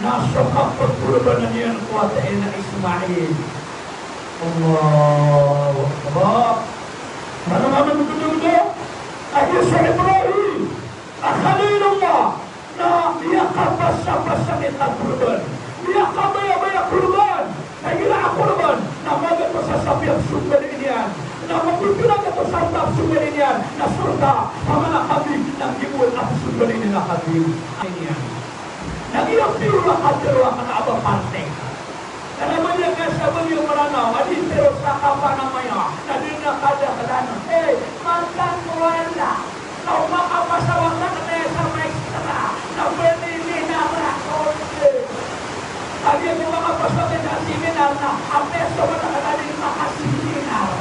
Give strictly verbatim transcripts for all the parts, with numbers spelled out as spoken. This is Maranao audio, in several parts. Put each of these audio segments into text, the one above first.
Na so kapagkorbanan iyan ko wata iyan a Ismail. Allahu Akbar. Manga mama, manga mama, a giya so Ibrahim a Khalilullah, na miyakapasapasa a korban, miyakabayabaya korban. Na igira a korban na magatos a sapiya a pzombalin iyan, na mapipira gatos a sapiya a pzombalin iyan, na sorta a manga kambing na giyoto a pzombalin iyan a kambing. Na giya piro a katharo a kna a ba parte. Kna ba niyan kaya sa ba niyan Mranaw a di tero sa kapanamaya, na di na kadaklan. Eh, matag ko wala. Na o makapasawata kna sa maestra, na pwede ni na rakol. Lagi ko makapasawata sa seminar na, a peso ba na kna di makaseminar.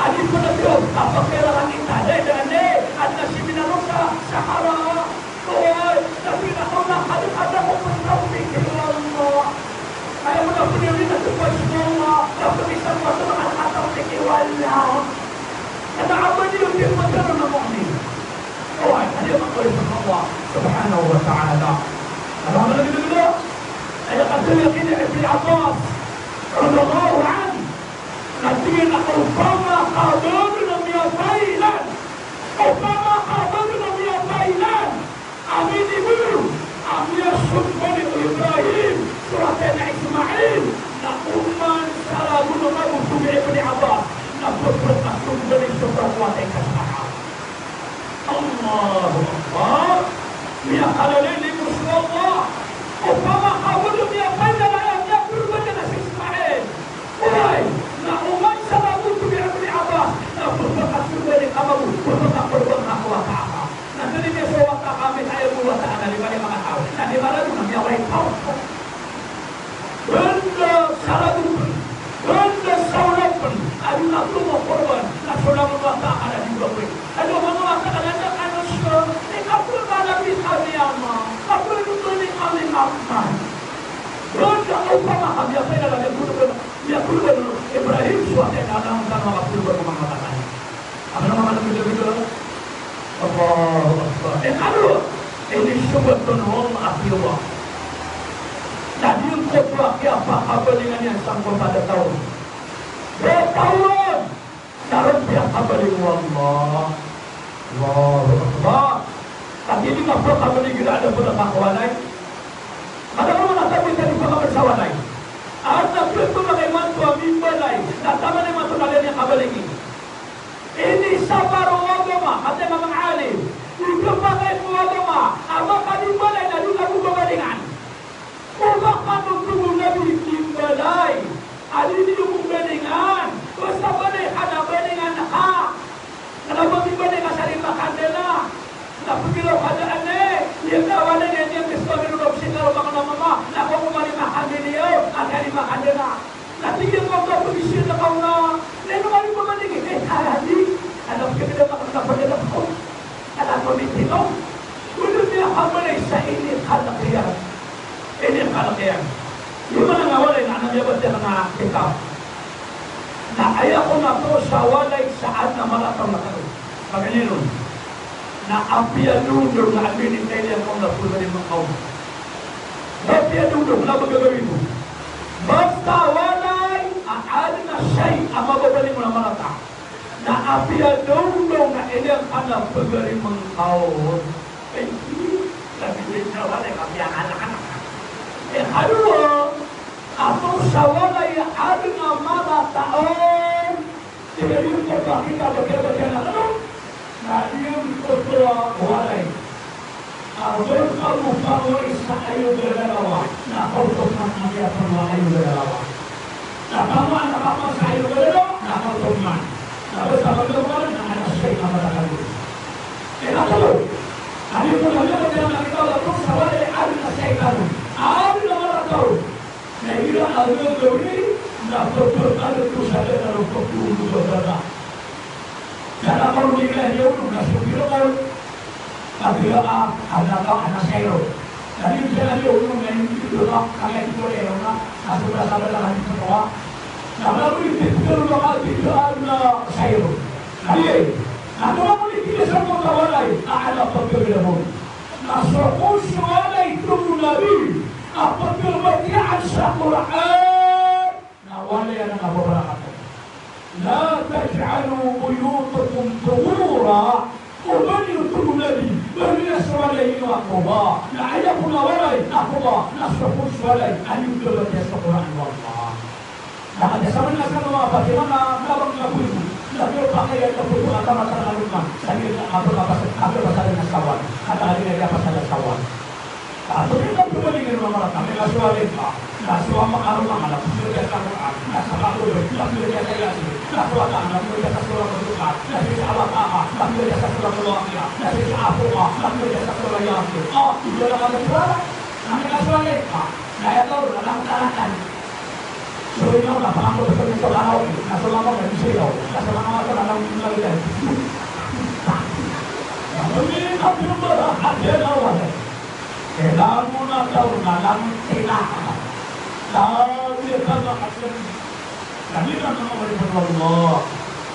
Adi ko na tiyo, kapag kailangan kita, dahil na, eh, at na seminar sa, sa hara. Oway, na pinakauna, kada, kada ko pagtawfik ko Allah. Aya mo na pwede rin na tumpay sa Allah, na pwede sa Allah, na makakatawfik ko Allah. Na naabadi yung pinagpagkaroon ng mu'min. Oway, na di makawin sa Allah subhanahu wa ta'ala. Ano ang nagdadala? Aya katharo kina Ibn Abbas radiyallahu anhu, na tig iyan a opama ka ba dn a miyatailan, opama ka ba dn a miyatailan a minimboro a miyasombali o Ibrahim so wata iyan a Ismail, na oman sa ragon a mabotol i Ibn Abbas na pphakasombalin so wata iyan a Ismail. Allahu Akbar. Miyakalilimo so Allah. Opama ka ba dn a miyatailan a miyakorban iyan a si Ismail. Oway, na oman sa ragon, tig o Ibn Abbas, na pphakasombalin ka mambo, pphakakorban ka ko wata aka. Na dn i miyasowa ka kami, aya bo wata a na di ba di makataw. Na di ba ragon a miyawipe. Banda sa ragon pn, banda sa olan pn, a di na pphakakorban, na so langon o wata aka na di ba pn. Ado manga wata ka na da kano so, eh, kakorban ami kami ama, kakorban ami kami ama. Banda opama ka miyatailan a miyakorban, miyakorban o Ibrahim so wata iyan a langon tano a kakorban o manga wata ka. Aka na manga nabidabida. Allahu Akbar. Eh, kano, inisogat on o Allah a piyawa. Na di on koto a kiyapakabalingan iyan sangkoto a da taw. Da taw on. Na ron piyakabaling o Allah. Allahu Akbar. Katii di nga pakabaling igira da pn a pakawalay. Kada ko manga tabi tadi pakabaling sa walay. Ata pn ko manga imanto a mimbalay, na taman imanto na di niyan kabalingi. Inisabar o agama, katii a manga alim. Ipakay ko agama a makadimbalay na di ka bo babalingan. O ba kano tig o Nabi, mimbalay a di niyo bo balingan, basta balay ka na balingan ka. Kna ba mimbalay ka sa di makandana. Na pgiraw ka daan, eh, iya ka walay na niyan kis pamironog si karo manga mama, na ko ko mali makandiliyaw a ka di makandana. Na tig iyan ko ka pagisiyan na kaw na, na ino mali pamalingi, eh, kaya di. Alam ka di makandana pagkadaan ko. Alam ko di tinaw. Wala niya kamalay sa inikalk iyan. Inikalk iyan. Di man a walay na, na miyabaca na kitab. Na aya ko na to sa walay sa adn a mala taw na kano. Pagkaniron. Na apiya dodong na adn a minitay iyan ko na pulmani makaw. Na apiya dodong na magagawin ko. Basta walay a adn a shay a mababaling on a mala taw. Na apiya dodong na iniyan ka na pagari mangkaw. Ay, lagi na walay ka piya anak-anak. Eh, ikadowa, ato sa walay a adn a mala taw. Tig iyan ko ba kita ba kaya ba kaya na kano? Na iyan ko tig a walay. Ago ka bo pangowai sa ayo galalawa, na kaoto man a miyapangowai ayo galalawa. Na pangowai na ka man sa ayo galalawa, na kaoto man. Na basta magagawa na anak shay a mala taw. Ikatlo, adi ko na miyapagdala na kita a ato sa walay a adn a shaytan. Adn a mala taw. Na igira a gagawii na pphakadn ko sa daan a roo pkhaolog a baba. Daan a kaolog igira a aya olog na so Firaun. Kagiya a, a, adn a, adn a shayro. Na di daan a aya olog na inibgay o Allah, kagiya di ko aya olog na, na so basa-basa na di ko a. Na kagiya di ko aya olog na kagiya adn a shayro. Na di, na kagiya di ko aya olog na kagiya adn a pagkagalaw. Na so ko so walay, tig o Nabi. a pkhabatiyaan sa Qur'an, na walay anan a babarakat. La taj'alu buyutakum qubura. O ba niyo tomo, Nabi, ba niyo so walay iyo a qubur. Na aya kon a walay a qubur na so pn so walay a niyo khabatiya sa Qur'an o Allah. Na kagiya sa manga sanga a pati manga kabang na boy, na kiyapakay a kaposo a tama sa manga lukman, sa giya a pagkapasad, a pagkapasad na Shawwal. Kagiya a di na kiyapasad a Shawwal. A, so di na pmbaling iyan a manga raka, manga Shawwal ka, na so ama ka roma ka na pmbaling sa Qur'an, na sa kababay na pmbaling sa Yasin, na so wata na pmbaling sa Suratul Duha, na so isa a wata ka na pmbaling sa Suratul Waqiah, na so isa a apo ka na pmbaling sa Suratul Yasin. O, di na ka manga Shawwal ka, na manga Shawwal ka, na aya ka roo na langolangotan. So ino na pangangkoto sa manga Shawwal ka, na so manga Shawwal ka, na so manga Shawwal ka, na so manga Shawwal ka. Na so manga Shawwal ka, na so manga Shawwal ka. Kailangan mo na daw na lang sila. Sabi ka na kasi, sabi ka na mga wali sa Allah.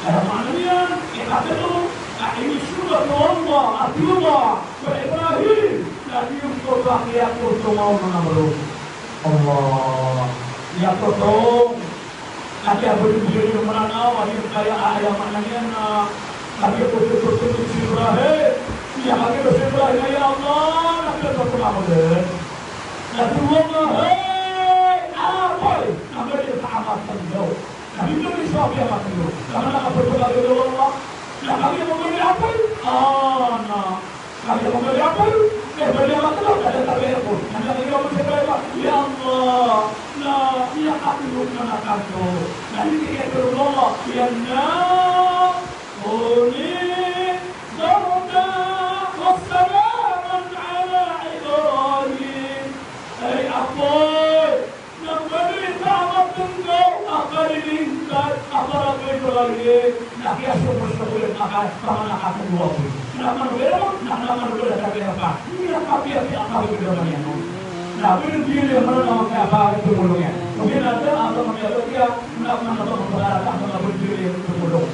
Kaya maana niyan, ikatlo, na inisyurat o Allah, at Allah, kay Ibrahim, na di niyo ko ba kiyatotong o manga bro. Allah, kiyatotong. Kagiya bo di bo di Mranaw, a di kaya a aya maana niyan na, kagiya bo di bo di si Ibrahim. Iya, kagiya bo si Ibrahim, ya Allah, na kiyatotong ako dn. Na di bo nga, hey, apoy, na ba di ka amat tanggaw. Na di bo di so apoy amat tanggaw. Na mana ka bo di ka apoy. Na kagiya bo di apoy. Ah, na. Kagiya bo di apoy, eh, bo di amat tanggaw, na da tabiya ko. Na kagiya bo di apoy, ya Allah, na miyakatlo ka na kanto. Na di kiyatlo o Allah, ya nar, kuni bardan wa salaman ala Ibrahim. Ay apoy, na ba di ka amat tanggaw a kalilingkat a para kay Ibrahim, na kiyasososoy a ka, pamana ka tanggaw a apoy. Na mano ba iran, na mano ba iran a tabiya ka. Miyakapiyapiya a kabagr a manga iyan on. Na ba di iran mano na manga kaya ba di tumolong iyan. Ogaid na da a ba manga iyan, na mano ba manga iyan a ba di iran tumolong.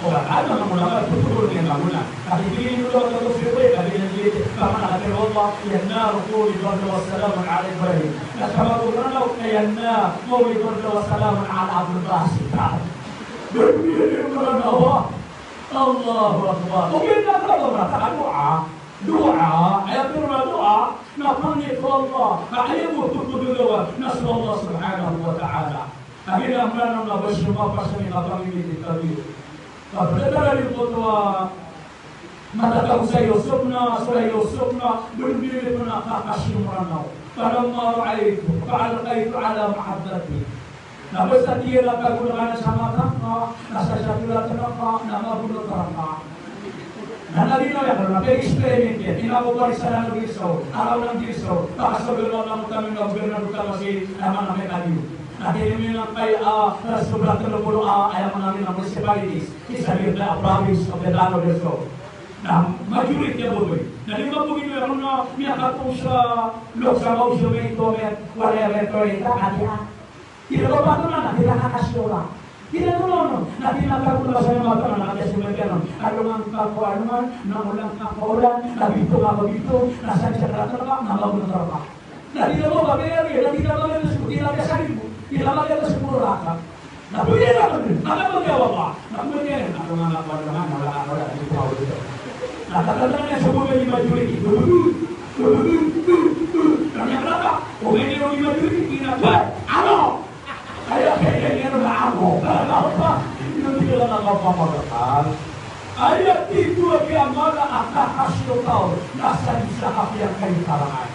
O ba, adn a manga ulama a ptholn iyan a manga. Kagiya ino ba a totoo sii ko, kagiya ino ba, pamana katharo o Allah, ya nar kuni bardan wa salaman ala Ibrahim. Na sabap o Mranaw, ya nar kuni bardan wa salaman ala Abdul Basit. Barbiyali o Mranaw. Allahu Akbar. Ogaid na kna ba mrata ka doa. Doa, aya pn a doa, na pangni ko Allah, ka aya bo totoo dowa, na so Allah subhanahu wa ta'ala. Kagiya Mranaw na ba so mapasang i kapangni di kagiya. Ka pd a tara di ko to a matatago sa Yusuf na, so Yusuf na, barbiyali pn a kakasi o Mranaw. Falamma ra'aytuhu, fa alqaytu ala mahabbati. Na basta tig iyan a kagonakan sa mata ngka, na sa sakilat ngka, na mabonot rka. Na lagid o aya ko na pag-experiment iyan, ino ko parisalan o Girisaw, araw ng Girisaw, baka so ganoon lang kami na gobernador ka kasi naman na may kadiyo. Na tinimingan kay, ah, sobra tlo polo, ah, aya maana niyan na municipalities, isa dn a province of the Tano del Sur. Na majority a botoy. Na di ba bo gino ron na miyakatong sa Lok Sabha o sa may ito, may wala ya may authority, ati, ah. Tira ba ba to na, na tira ka kasi ola. Tira to no, no. Na tira ka ko na sa mga tama na kasi may kano. Alongan ka ko alongan, na ulan ka ko ulan, na bito ka ko bito, na sa siya ka na magunot ka. Na di na mo ba, kaya rin, na di na ba, kaya sa di mo, di na ba, kaya sa puro raka. Na pwede na ba, na ka ba, kaya ba, na pwede na, na kung nga ba naman, na wala ka, wala, di ko mawala. Na tatanong niya sa mga majority, na niya ka na ba, kung hindi yung majority, di na ba, ano? Kaya, kaya, kaya, ano ba, ano? Ano ba? Hindi ko nila nakapamagakal. Aya titho a kiyamala a kakasi o taw na sadn sa kapiyakaiparangan.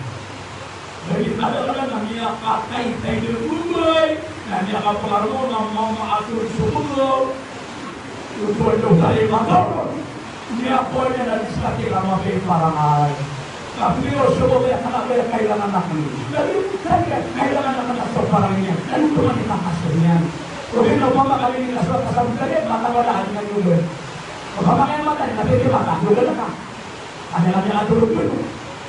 Lagid a da ka na miyakataytay dn a bombay, na miyakapangarmo na mamaator so bombay. Oto a da ka na miyakataytay a bombay. Miyakowa niyan a di ska kailangan a mapaiparangan. Kapiya o sabap a kna ba aya kailangan akn. Lagid o kailangan akn a so parang iyan. Lagid o mani kakasi niyan. Ogaid na opama ka di na so kasabot ka di, mata ka da, adi na niyo ba. Opama ka aya mata, na pwede mata, niyo ba ka. Adi na niya atulog yun.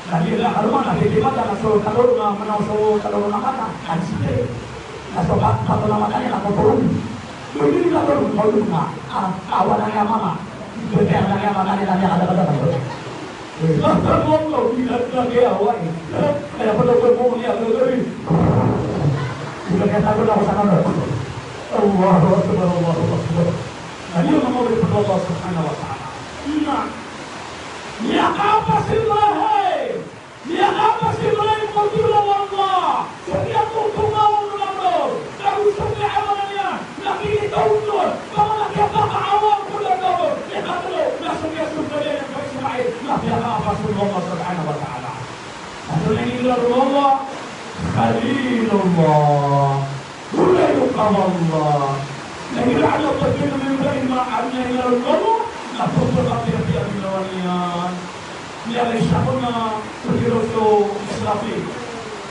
Lagid na kaloma, na pwede mata, na so kaloma, manaw so kaloma mata, adi siyempre. Na so ka-, kaloma mata niyan, na kotoron. Pwede na kaloma, kaloma, ah, awa na niya mama. Pwede na niya mama, na niya kada-kada. Astagfirullah, di na, di na kaya, wai. Kaya pala ko mo niya, gagawin. Di na kaya takot ako sa kanila. Allahu Akbar, Allahu Akbar. Na di na mawari pa Allah Subhanahu wa Ta'ala. Na, niya ka pa si Ibrahim. Niya ka pa si Ibrahim, pagtulong Allah. Sangkaya ko tongaw o Namrud, na go sangkaya amal iyan, na kinitawdod, ka man a kiyapakaawa ko Namrud, ikatlo, na sangkaya so bala iyan ko Ismail, na piyakaapa so Allah Subhanahu wa Ta'ala. Antonaa i inilaro o Allah? Khalilullah. Golayoka o Allah. Na igira a pagtulong o Ibrahim a adn a inilaro o Allah, na pphakapiyapiya a ginawa niyan. Miyailay sa ko na pitharo so Israfil.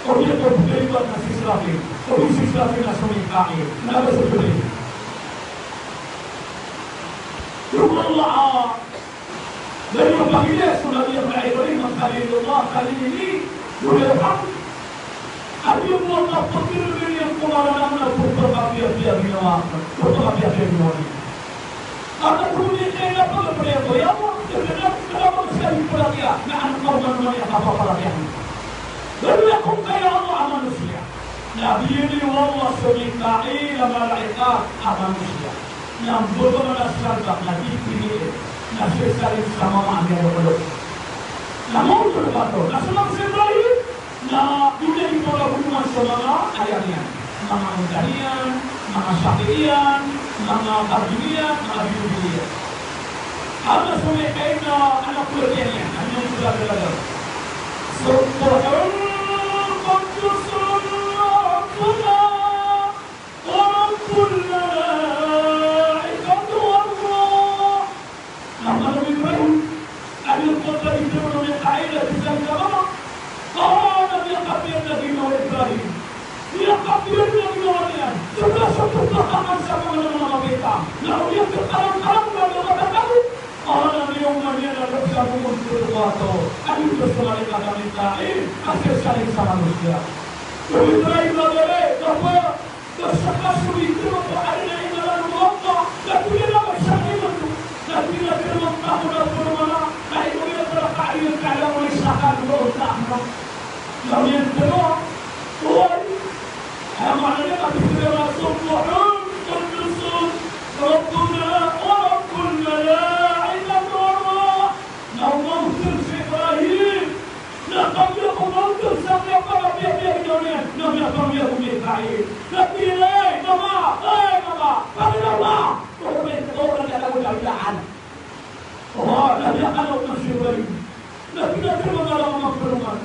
Odi na pitharo iyan na si Israfil. Odi si Israfil na so Mikail. Na ba so Jibril. Roo Allah, a, na ipakilay so Nabi Ibrahim a Khalilullah, Khalili, Khalilur Rahman. Adi bo a kapagirgir iyan ko ngaran anan na pphakapiyapiya a ginawa, pphakapiyapiya a ginawa niyan. Ata ko di kaya na pagparatiyaya ko, ya Allah, kena, kena ba sa di paratiyaya, na an ka man mani a kapaparatiyaya. Labi ako kaya Allah a manosiya. Na biyaloy o Allah so Mikail a malaikat a manosiya. Na mbaba man a sarga na di pinili, na sii sa mama a miyadokolog. Na maoto na bato, na so Nabi Ibrahim, na di niyan ipagagoloman so manga aya niyan, manga onta niyan, manga saki iyan, manga kargi niyan, manga bilobilo iyan. Ago so Mikail na anak ko iyan, na aya niyan ipagalagala. Subbuhun quddusun Rabbuna wa Rabbul malaikati war ruh. Na manga Ibrahim, aya pagitero o Mikail a di san ka mama. Aya na miyakapiya a ginawa o Ibrahim. Miyakapiya a ginawa niyan. Seka so pphakaman sa manga mama a mabaya. Na aya pkharangkarang na manga mama a mabaya. Aya na miyaoma niyan a lagid sa manga mama a mabaya. Aya so malaikat a Mikail, a sii sa manosiya. O Ibrahim a mabaya, na ba Ka saka so itero ko a di na ingaran o Allah, na tig iyan a ba sa iman ko, na tig iyan a tero ko na poro mana, na ikaw iyan tero ka iyan ka alam o isa ka dua o ta ano. Na iyan tero, oway. Aya maana niyan na tig iyan a subbuhun quddusun Rabbuna wa Rabbul malaikati war ruh. Na o maoto si Ibrahim, na kagiya ko maoto sa miyapakapiyapiya a ginawa niyan, na miyapamiyag o Mikail. Na tig iyan a, "Ay, mama, ay, mama, pangni Allah." O, na miyakano man si Ibrahim. Na tig iyan a tero man a mama a poro mana.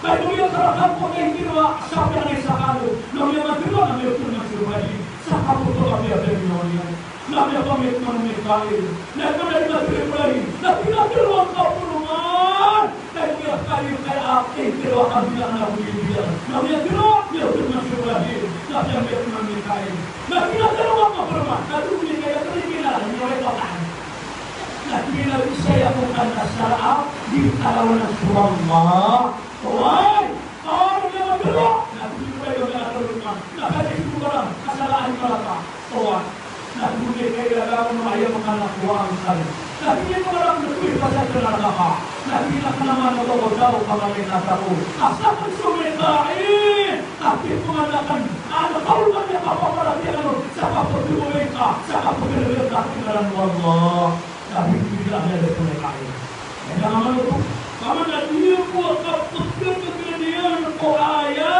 Na ino iyan tero ka ko na itero a sapiya na isa ka ano. Na ino iyan tero na miyaoto man si Ibrahim. Sa kapotokapiyapiya a ginawa niyan. Na miyapamiyag man o Mikail. Na ino iyan tero a Ibrahim. Na tig iyan a tero angka poro mana. Na ino iyan tero a itero a kabila na o Ibrahim. Na ino iyan tero, miyaoto man si Ibrahim. Na miyapamiyag man o Mikail. Na tig iyan a tero angka poro mana. Na tig o Mikail a tero iyan a tero angka poro mana. Na tig iyan a isa iyan ko kanta sa sala a di kalawanan so Allah. Oway! Aya niyan a tero, na tig iyan a tero, na kagiya so manga sala a di malaka. Oway. Na tig o Mikail a aya makanak ko angkal. Na tig iyan a tig iyan a tero ka. Na tig iyan a kna man o Allah ko taw ka malaikat ako. Asakn so Mikail. Ati pangandakn, ano ka oman iyan kapaparatiyaya on, sa kapagdolay ka, sa kapagdolay ka, sa ngaran o Allah. Sabi ko, "Di ka kaya ko na kain." Kaya nga man oto, ka man a di ko kapagdolay ko aya,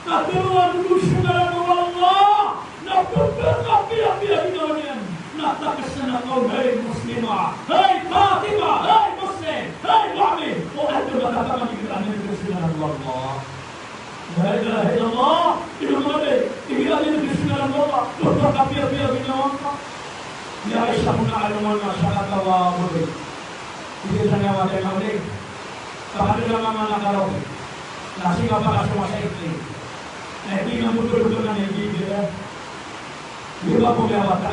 na tero ko so ngaran o Allah, na pagkakapiyapiya ginawa niyan, na takasana ka, hay Muslima, hay Fatima, hay Muslim, hay Mu'min, o adn a mataman igira a di tero so ngaran o Allah. La ilaha illallah. Ino mabaya, igira a di tero so ngaran o Allah, pagkakapiyapiya ginawa ngka. Aya isa ko na aloman na sakataw a babay. Igira sa niyan matay na uli. Pakadala mama na karaoke. Na sii ka pakasoma sa ikli. Na ino iyan a motol ko na igira. Di ba ko miyawata.